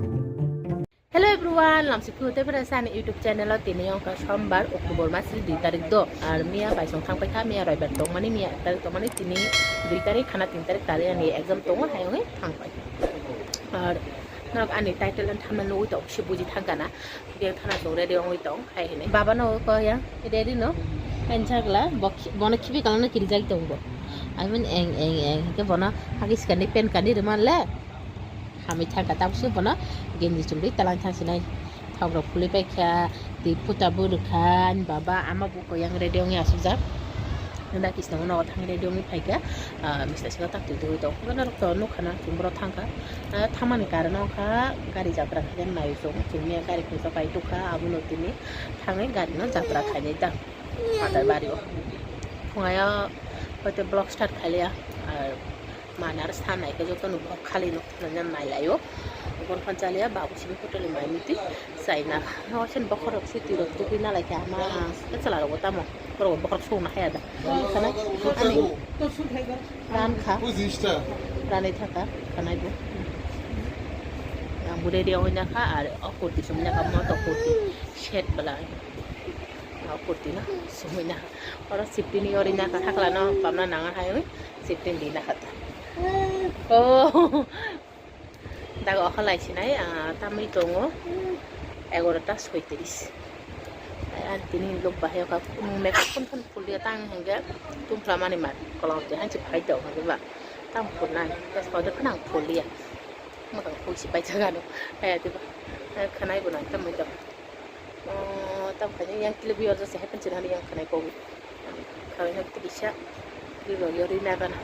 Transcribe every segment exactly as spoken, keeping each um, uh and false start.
Hello everyone, lamsi phuru tei phuru sani YouTube channel o tini wngkha sombar October masni dui tarik do, ar miya baisong thang paikha, miya roibar tongmani, miya ek tarik tongmani, tini dui tarik khana tin tarik tari ani exam tongo, hai wngwi thang pai. Ar norok ani title and thumbnail nugwi tong se buji thang kana, biyang thana chwng ready wngwi tong hai hinwi. Baba no ko ya ready no, ang chakla bono khibi kalano kirijak tong bo. I mean eng eng eng ke bono hagi sikani pen kani rwma le. Hamwi thangkha, tamswi bono genji chumri talang thangsinai. Thokrok phulwi paikha, twi puta bo rwkha, ani baba ama bo koyang ready wngwi asukjak. Nda kisnamo nogo thang ready wngwi phaikha, ah, mista saka tak twi twi tong. Hwnkhe norok to nukha na, chwng borok thangkha. Ah, thangmani karon wngkha gari jatra khaikhe nai chwng, chwngni gari khaisa pai tukha, abono tini thangwi gari no jatra khainai ta. Matar bari o. Phungayo hoite vlog start khailiya. Ar Mane aro sa naikhe jotono bok khali nuk thangna nailaio. Bon phan chaliya babu simi hotel ni mai miti chaina. Waisen bokhorok si tirok tubui nalaikhe ama chwla rokbo tamo. Borok bokhorok songna haya da. Khana ani ran kha. Ranwi thaka khanai bo. Ang bo ready oi nakha ar o kurti sumui nakha moto kurti set bwla. O kurti no sumui nakha. Oro siptini ori nakha hakla no pamna nanga hai. Siptin di nakha ta. Oh. Dago okha lai sinai, ah, tamwi tongo egaroh ta soitris. Ai, ani tini lok bahai okha, um, makeup phun phun phul dia tang hingke tum phla mani mat kolom te hanchi phai tong hingke ba. Tam phul nai, tes powder khnang phul dia. Makang phul si pai jaga no. Hai ati ba. Hai khanai bo nang tamwi tong. Oh, tam khaini yang clip yo jase happen chini yang khanai ko. Khaini tiki sa. Ri lo yo ri na gana.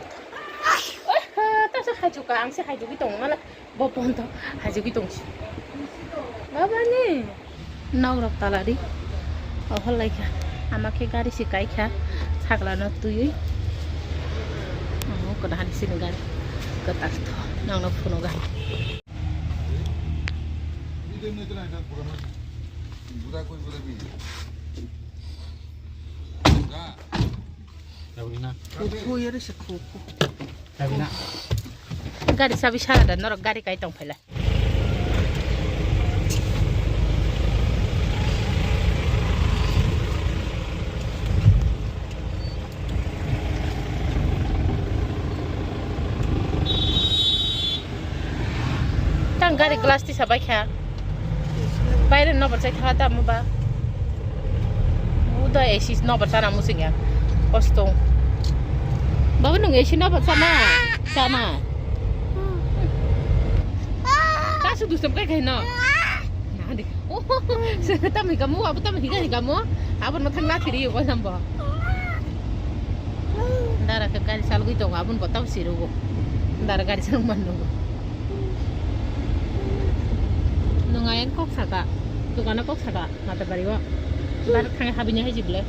Oh, ta sa hajuka ang se hajuki tong mala. Bo pon to hajuki tong si. Baba ni. Nau rok talari. Oh, hol lai kha. Ama khe gari si kai kha. Sakla no tui. Oh, ko dahani sini gari. Ko tas to. Nang no phuno gari. Gari sabi sara da norok gari kai tong phaila. Tang gari glass tisa bai kha. Baire nobar chai kha tamo ba. Uda A C nobar chana musing ya. Kosto. Baba nung A C nobar chana. Chana. Kasu dusam kai kai no. Nah, di. Oh, tamni kamu, abu tamni higa higa mo. Abu no thang na thiri yo ko sambo. Dara ke gari salgwi tongo, aboni bo tamo sirugo. Dara gari salgwi mano. Nung ayang kok saka, dukano kok saka, mata bari o. Dara thang habini hai jible.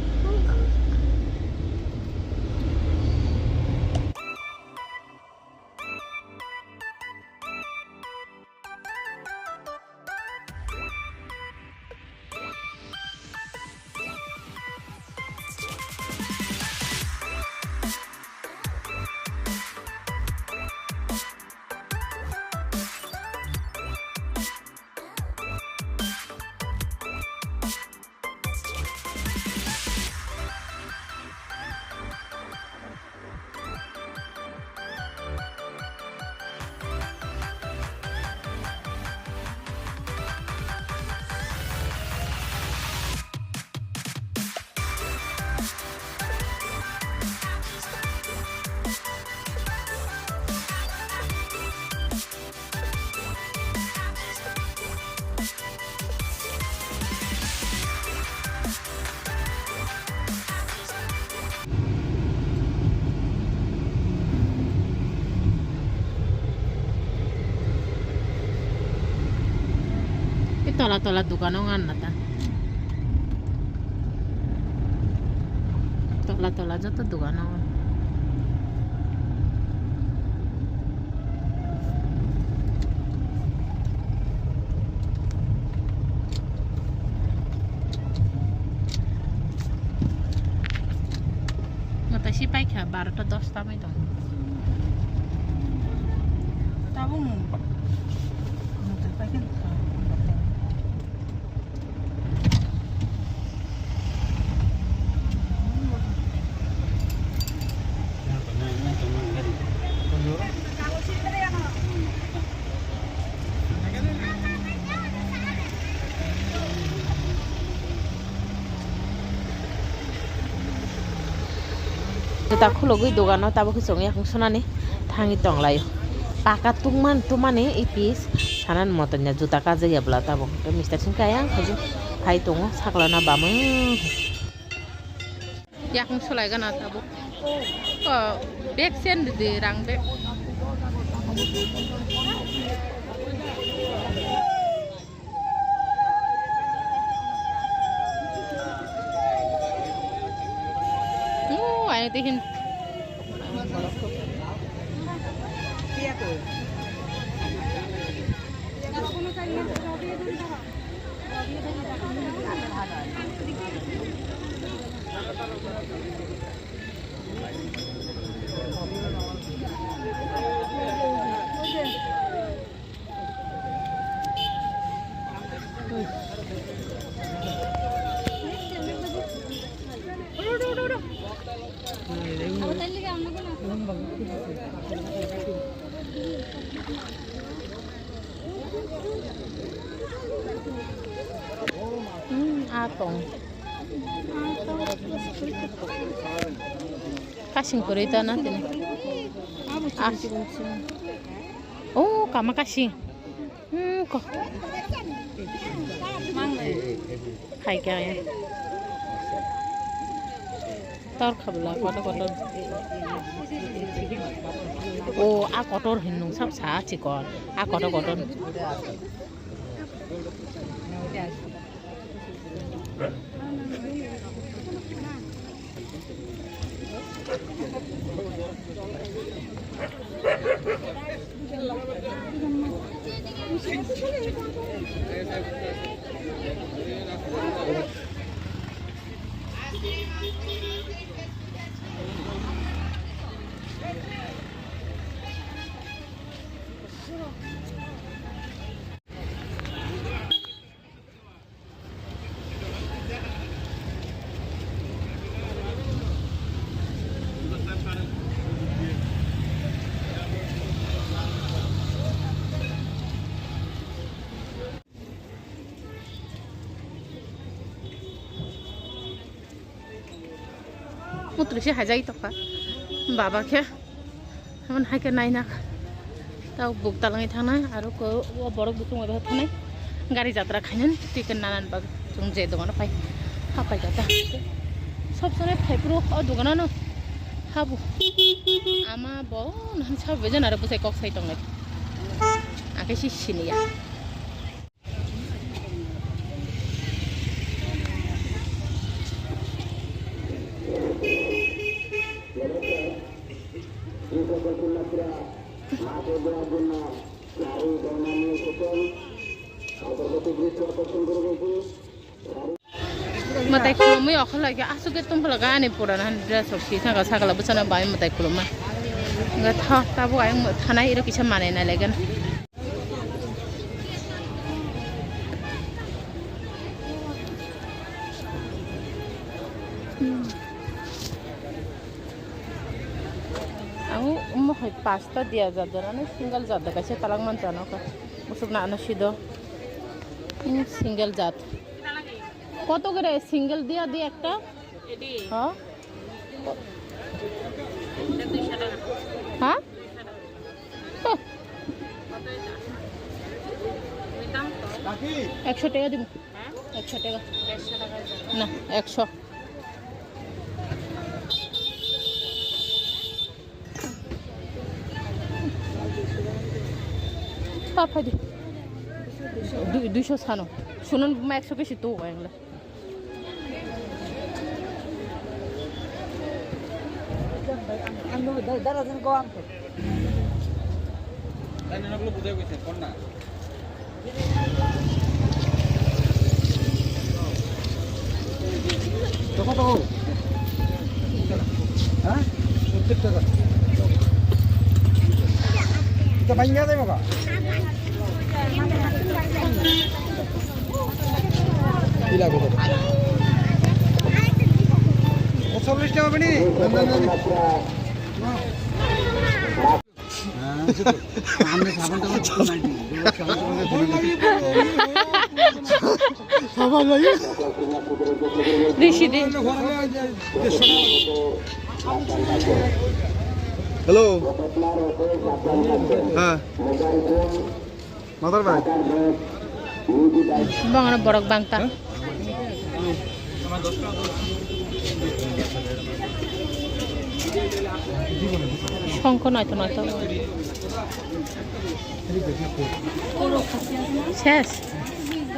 Tola tola dukano ngan na ta. Tola tola joto dukano. Mata si paikha barota dosta mai tong. Tabung. Mata paikha. Ta khulugwi dogano tabuk khe chwng yakung sunani thangwi tonglaio. Paka tungman tumani i piece sanan motonya juta kajak ya bwla tabuk. Tei mister singkhe ayang khaijak phai tongo sakla na bamung. Yakung sulai gana tabuk. Ko bag sen di rang bag. Oh, ayo tihin. Hmm, atong. Kasing kwrwi ta na tini. Ah. Oh, kama kasing. Hmm, ko. Hai kya ya? Tor khabla kotor kotor. Oh, a kotor hinung sab sa chikon. A kotor kotor. Mutri se hajai tokha. Baba khe. Hamon hai khe naina. Tao buk talangwi thangnai. Aro ko o borok bukung bai thangnai. Gari jatra khainani ticket nanan bag. Chwng je dogano phai. Ha phai kha ta. Sob sone phai phuru o dogano no. Habu. Ama bo nahani sabo bejan aro bwsai kok sai tongnai. Akhe si siniya. Mwtai khulumwi okhorlai khe aswk khe tongphla kha ani purana hani dress rok si thangkha sakala bwsano bai mwtai khulumma. Hwnkhe tha tabuk ayang thanai iro kisa manwi nai lai gana. Ang omo hai pasta dia jat jat ani single jat da kaisa talak man jano ka. Musuk na ano sido. Ini single jat. কত করে সিঙ্গেল দিয়া দি একটা? এডি। হ্যাঁ। এটা দুইশো টাকা। হ্যাঁ? দুইশো টাকা। হুহ। কত এটা? তুমি দাম কম। একশো টাকা দিব। হ্যাঁ? একশো টাকা। দেড়শো টাকা। না, একশো। Pha phai di. Dui, duisho sano. Sunon buma ekso kesi to engla. Ang dara jan ko ang to. Tani nok lo budai ko se kon na. Toko, toko. Ha? সত্তর টাকা. এটা ভাঙিয়া যাইব গা? কি লাগবে তোর? ও চল্লিশ টাকা হবে নি? না, না, না, না। Rishidi. Hello. Ha. Motor bai. Bongno borok bangta. Songkho naito naito. Ses.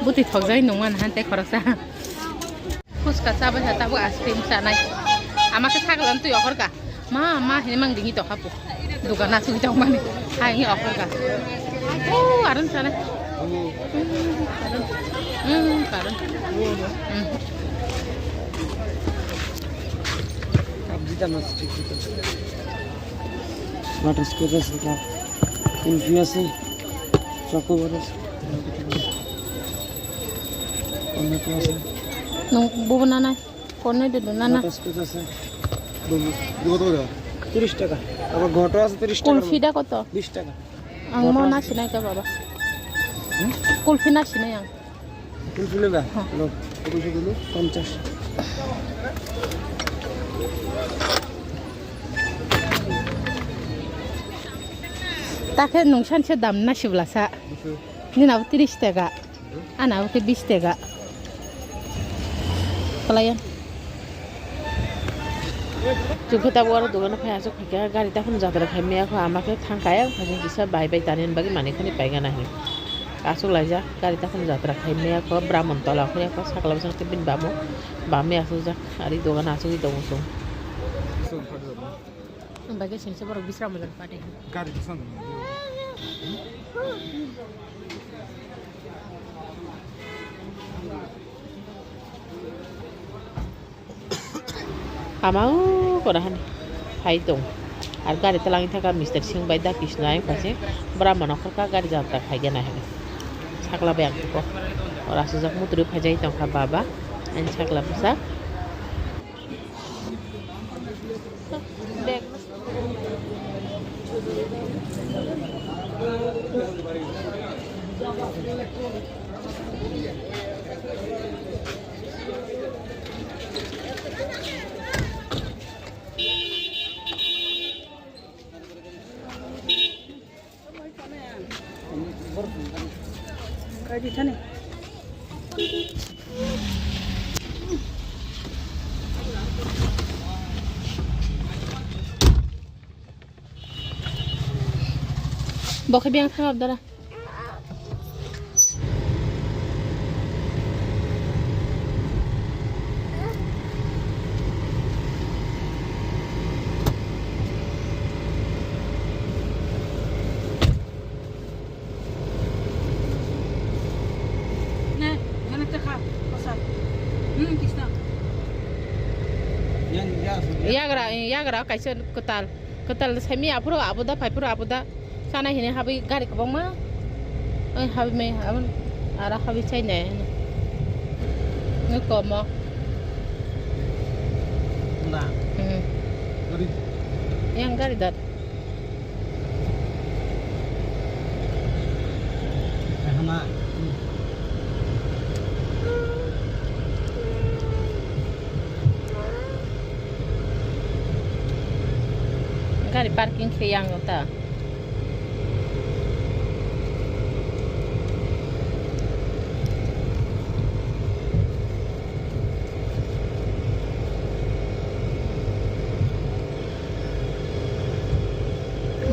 Buti thokjai nungman hante khoroksa. Phuska chabai kha, tabuk ice cream chanai. Ama khe saklan twi okhorka. Ma, ma, hini mang dingi tokha pu. Dukan asugwi tongmani. Hai, ngi okhorka. Oh, aron chanai. Hmm, aron. Hmm. Butterscotch আছে, কুলফি আছে, চকোবার আছে, কর্নেটো আছে। Nung bubu nanai, kornoi dudu nana. Butterscotch আছে। Bubu, bubu কত করে? তিরিশ টাকা। আবার ঘটো আছে তিরিশ টাকা। Kulfi da koto? বিশ টাকা। Ang mo nasinai ka baba. Hmm? Kulfi nasinai ang. Kulfi neba? Ha. Lo. পঞ্চাশ। Takhe nungsan se dam nasiblasa. Nina bo tiris taka. Ana bo khe bis taka. Kalaya. Chukhe tabuk aro dogano phai aswk phaikha, gari takhum jatra khai maya kho, ama khe thangkha, ayang phaising kisa bai bai tani bagwi manwi khani paigana hinwi. Aswk laijak, gari takhum jatra khai maya kho, Bramon tola khuya kho, sakla bwsang tei bini bamo bamwi aswkjak, ari dogano aswkwi tongo chwng. Ang bai khe singsa borok bisram bai pate. Gari bwsang. Ama o kora hani phai tong. Ar gari twlangwi thaka Mister Singh bai da Krishna ayang phaising bwrama nokhorka gari jatra khaigena hinwi. Sakla bai ang kho. Ora sujak mutri phaijai tongkha baba. Ani sakla bwsa. Bag. Bo khe biyang thangab dara. Yagra, yagra kaisa kwtal. Kwtal simi aphuru abuda, phaiphuru abuda. Sana hini habwi gari kwbangma. Oi habwi mai, abon ara habwi chainai. Ngi komo. Na. Hmm. Gari. Yang gari dat. Hama. Gari parking khe yang ta.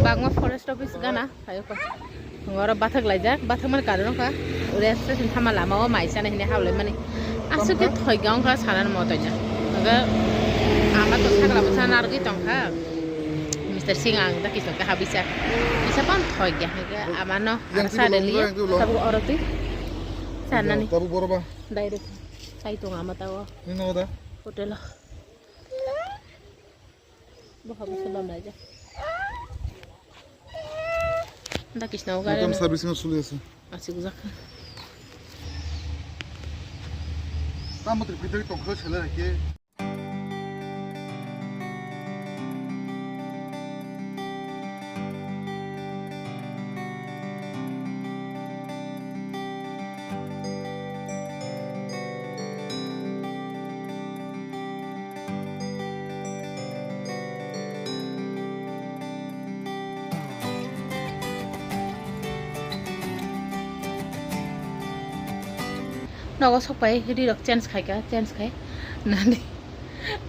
Bagma forest office gana. Phai kho. Oro bathak laijak, bathak mani karon kha. Rest station thama lama o mai chana hini hablai mani. Aswk khe thoi ga wngkha sana ni moto nya. Aga ama to sakla bwsa narwgwi tongkha. Mister Singh ang da kisa khe habwi cha. Kisa pan thoi ga hwnkhe ama no asa reli. Tabuk oro twi sanani. Tabuk boro ba. Direct sai tong ama ta o. Nino da. Hotel o. Bo habo se bam laijak. Da kisna o gari. Motom servicing o suli ase. Asik jak. Tamo twi pithai tongkha sele rakhe. Nogo sok pai ri rok change khai kha, change khai. Nani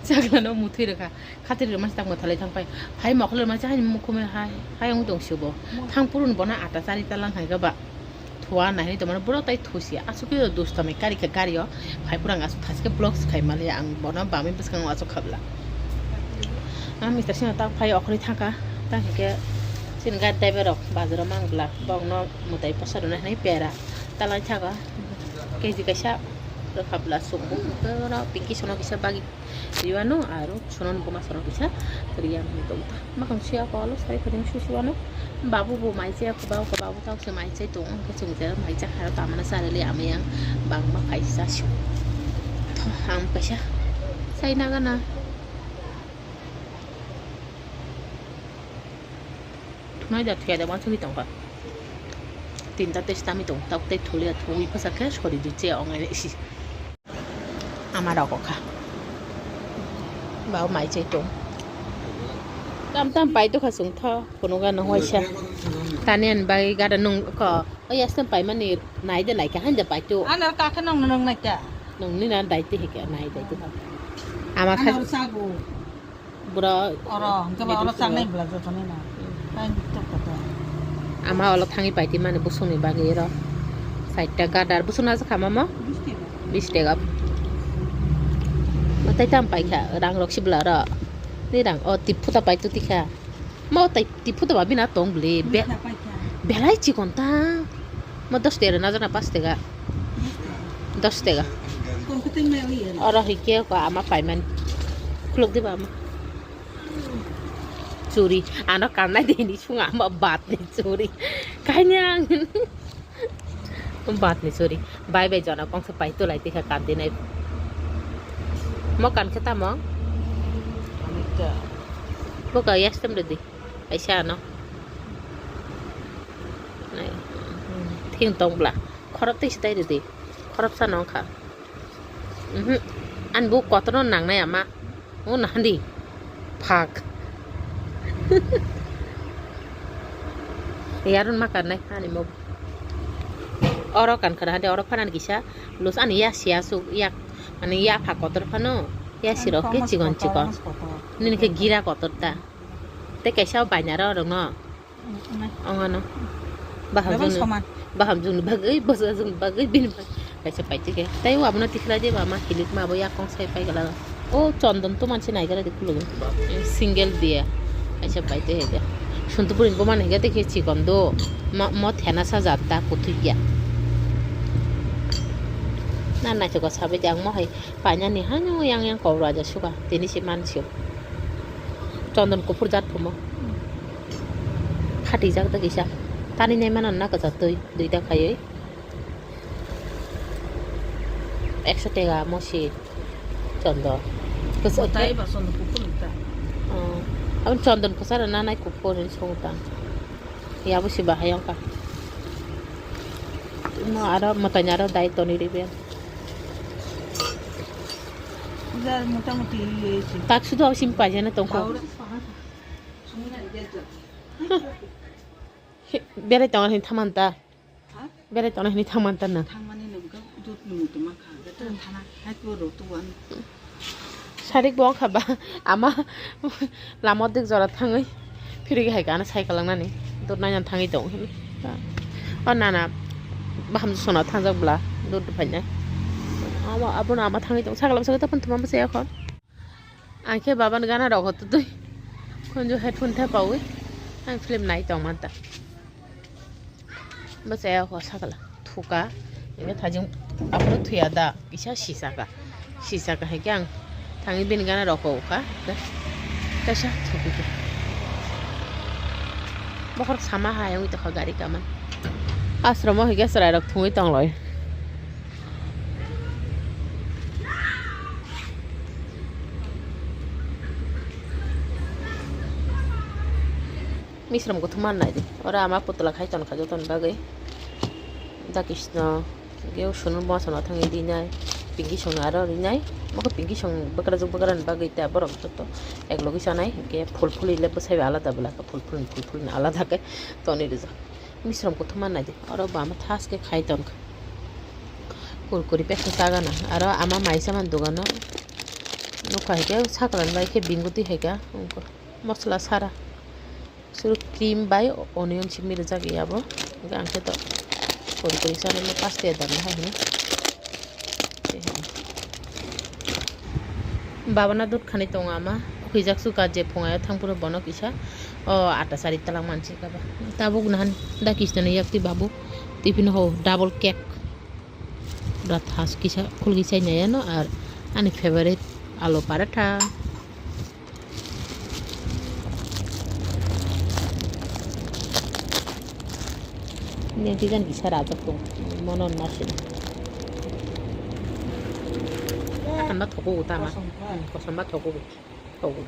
chakla no muthwi rwkha. Khatri rwmani tak mwthalwi thang pai. Hai mokol rwmani hai mukhumwi hai, hai wng tong sibo. Thang purun bono ata chari talang hai kha ba. Thua nai tongmani borok tai thusi. Asuk khe dusto mai kari kha gari o. Hai purang asuk thasi khe vlog se khai mali ang bono bamwi bwskango asuk khabla. Ang mister sino tak phai okhorwi thangkha. Tak hinkhe chini gari driver rok bazaro mang bla. Bokno mwtai posa rwna hinwi pera. Talai thago. Keji kaisa rwkha bla sukgo. Oro pinki sono kisa bagi riwano aro sono nukgo ma sono kisa riya hinwi tongkha. Makang suya ko alo sai khajang susi wano. Babu bo mai chaya ko babu ko babu tok se mai chai tongo hwnkhe chwng je mai chakha aro tamana charili amai ang bangma kaisa sio. Ang kaisa sai nagana. Thunai da thuya da wansugwi tongkha. Tinta tei sitami tong tok tei thulia thungwi bwsa khe sori di che ong ai si. Ama rok kha. Ba mai chai tong. Tam tam pai to kha sung tho phunukgano waisa. Tani ani bai gada nung ko. Oi asam pai mani nai de nai kha hanja pai to. Ana ka kha nong nong nai kha. Nong ni na dai te he kha nai dai te kha. Ama kha. Ana sagu. Bura oro, hwnkhe ba oro changnai bwla joto nai na. Hmm. Kain tok kotor. Ama olo thangwi paiti mani busungni bagwi oro. Side ta gadar busung na kha mamo? Bish taka. Bish taka. Ma tai tam pai kha, rang rok si bwla oro. Ni rang, o tip phuta pai tu tikha. Ma o tai tip phuta ba bina tong bwle. Be-, bish taka pai kha. Belai chikon ta. Ma dos taka na jana pas taka. Dos taka. Oro hwnkhe ko ama paimani. Khuluk diba ama. Churi. Ano kannai de hini sunga ama bat ni churi. Kaini ang. Bat ni churi. Bai bai jona kongsa pai tulai tikha kan dinai. Mo kan khe tamo? Bo ka yastem de di. Aisa ano. Nai. Thing tong bla. Khorop tei sitai de di. Khorop sa nong kha. Mhm. Ani bo kotorno nangnai ama. O nahandi. Phak. Yarun ma karnai ani mo. Oro kan khana hande oro phanan kisa. Lus ani ya sia su yak. Ani ya pha kotor phano. Ya sirok ke chigon chigon. Nini ke gira kotor ta. Te kaisa o bainaro rongno. Ongano. Baham jungni, baham jungni bagwi, bwsa jungni bagwi, bini bagwi. Kaisa paitike. Tai o abono tikhlai de ba ma hilik ma bo yakong sai pai gala. O chondon to manse nai gala de kulo. Single dia. Kaisa paite hega. Suntupuri bo man hega de khe chikon do. Mo, mo thena sa jatta kuthuk ya. Na nai choko sabe de ang mo hai. Painani hano yang yang kok raja suka tini si mansio. Chondon kuphur jat phumo. Phatijak da kisa. Tani nai mana na kasa twi duita khaiwi. Ekso tega mo si chondon. Kasa tai ba chondon kuphur ta. Oh. Abon chondon kasa na nai kuphur ni song ta. Yabo si bahai ongkha. No aro mwtai ni aro dai toni ribe. Jar motamuti iye se. Tak sudu abo sim paijana tongkho. Taura. He, berai tongo hin thaman ta. Ha? Berai tongo hin thaman ta na. Thangmani nungkha dut nung tuma kha. Gato thana hai ko ro tu wan. Sarik bo wngkha ba ama lama dik jora thangwi phirigwi hai khe ano cycle langnani dot naina thangwi tong hini. O nana baham sona thangjak bwla dot phainai. Abo abono ama thangwi tong cycle bwskango tei phone thuma bwsai akhon. Ang khe babani gana rok hototwi khunju headphone thepaui ang film nai tong manta. Bwsaya ho sakala thuka. Hingke thajing aphuru thuya da kisa sisaka. Sisaka hai khe ang thangwi bini gana rok kha. Kaisa thupi khe. Bokhorok sama hai wngwi tongkha gari kaman. Asromo hingke chwrai rok thungwi tongloi. Misrom kuthum man nai di. Oro ama putla khai ton kha joton bagwi. Da Krishna. Ge sunu bo sono thangwi rinai. Pinki song aro rinai. Mokhe pinki song bakrajak bakrani bagwi ta borok joto ek logi sanai. Ge phul phul ile bwsai alada bwla khe phul phul phul phul alada khe toni rijak. Misrom kuthum man nai di. Oro bo ama thas khe khai ton kha. Kurkuri packet ta gana. Aro ama mai saman dogano nukha hai khe sakran bai khe bingoti hai kha. Mosla sara. Suru cream bai onion simi rijak ya bo. Hingke ang khe to kurkuri sanai no paste dam hai hini. Babana dut khani tongo ama. Khwijak suka je phunga thang phuru bono kisa. O ata sari talang mansi kaba. Tabuk nahan da kisna ni yakti babu. Tiffin ho double cake. Bwrat has kisa khulgi chai nai ano ar ani favorite alu paratha. Neng twi jani kisa rajak tong mono nasin. Akan ba thogo tama. Kosom ba thogo. Thogo.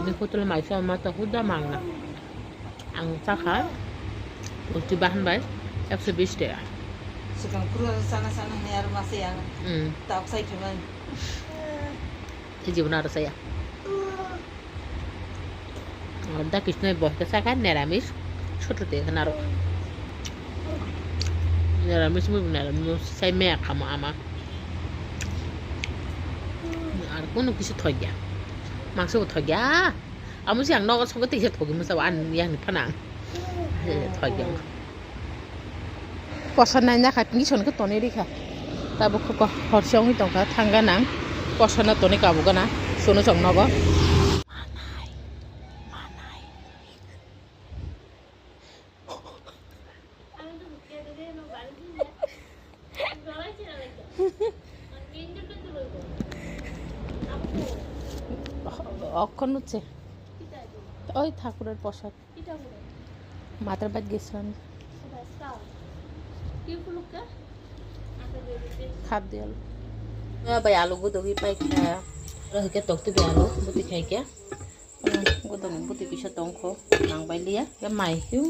Ni hotel mai sa ma ta huda mangna. Ang chakha, ulti bahan bai, ekso bish taka. Swkang phuru sana sana hwnwi aro ma se ang. Hmm. Tok sai thumani. Tei jibon aro saya. Da kisnai boh khe sakha neramis, soto te khna aro. Neramis mui neramis sai me khamo ama. Ar kono kisi thokya. Mangso bo thokya. Amo se ang nogo songkhe teisa thogi masa ang yang ni phana. Thokya. Kosa nai nakha tini son khe tonwi rikha. Tabuk khe ko-, horse wngwi tongkha thangga nang. Kosa no tonwi kabugo na sono chong nogo. অক্ষণ হচ্ছে ওই ঠাকুরের প্রসাদ। মাথার বাদ গেছিলাম। Khap dial. Bai alu gudugwi paikha. Aro hwnkhe tokti bai alu buti khaikhe. Guduk buti kisa tongkho. Nang bai liya. Mai hiu.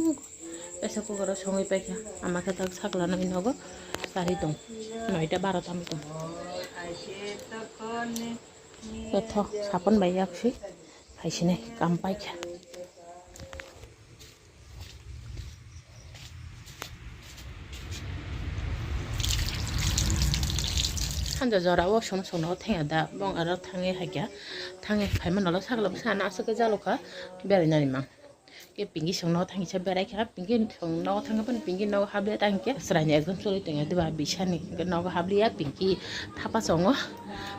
Pressure cooker o songwi paikha. Ama khe tak sakla nang nogo. Sari tong. Noita baro tamo tong. Kotho sapon bai yaksi. Hai sini kam paikha. Hanja jora o sono sono thengya da bong aro thangwi haikya thangwi phaima nolo sakla bwsa ano aswk khe jalokha berainani mang. Ke pinki song no thangwi sa berai kha pinki song no thangwi phan pinki no habliya tang khe sraini exam choli tongya diba bisani nogo habliya pinki thapa songo.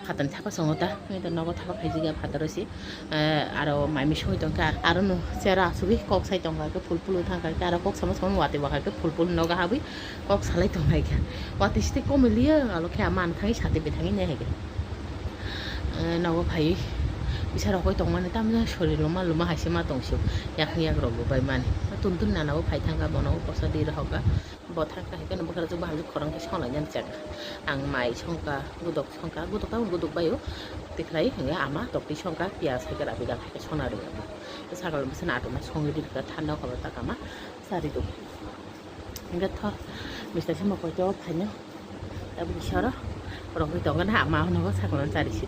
Hatani thapa songo ta, wngkha nogo thapa khaijak ya phataro se, eh, aro mai mui songwi tongkha, aro no chair o asugwi kok sai tongkha, khe phul phul thangkha, khe aro kok sama sama watwi bo kha, khe phul phul nogo habwi kok salai tonglai kha, watwi site komoi liya, alo khe ama ano thangwi sati bithangwi nai hai khe, eh, nogo phaiwi bisa rokoi tongmani tamni sori luma luma hai se ma tong sio, yakni yak rok bo bai mani, tun tun nana bo phai thangkha, bono bo kosa di rohorkha. Bo thang kha hai kheno bwkha rok bo hamjwk khorang khe songlainani chengkha. Ang mai songkha, gudok songkha, gudok tamo gudok bai o. Tikhlai hwnkhe ama toktwi songkha, piyaj hai khe rabi dak hai khe songna rwngya. Sakal bwswk naitokma songwi rikha, thanda kha bo ta kama sari do. Hwnkhe tho Mister Simo koi to phaino. Tabuk bisoro rogwi tongkha na ama hwnwi bo sakal chari si.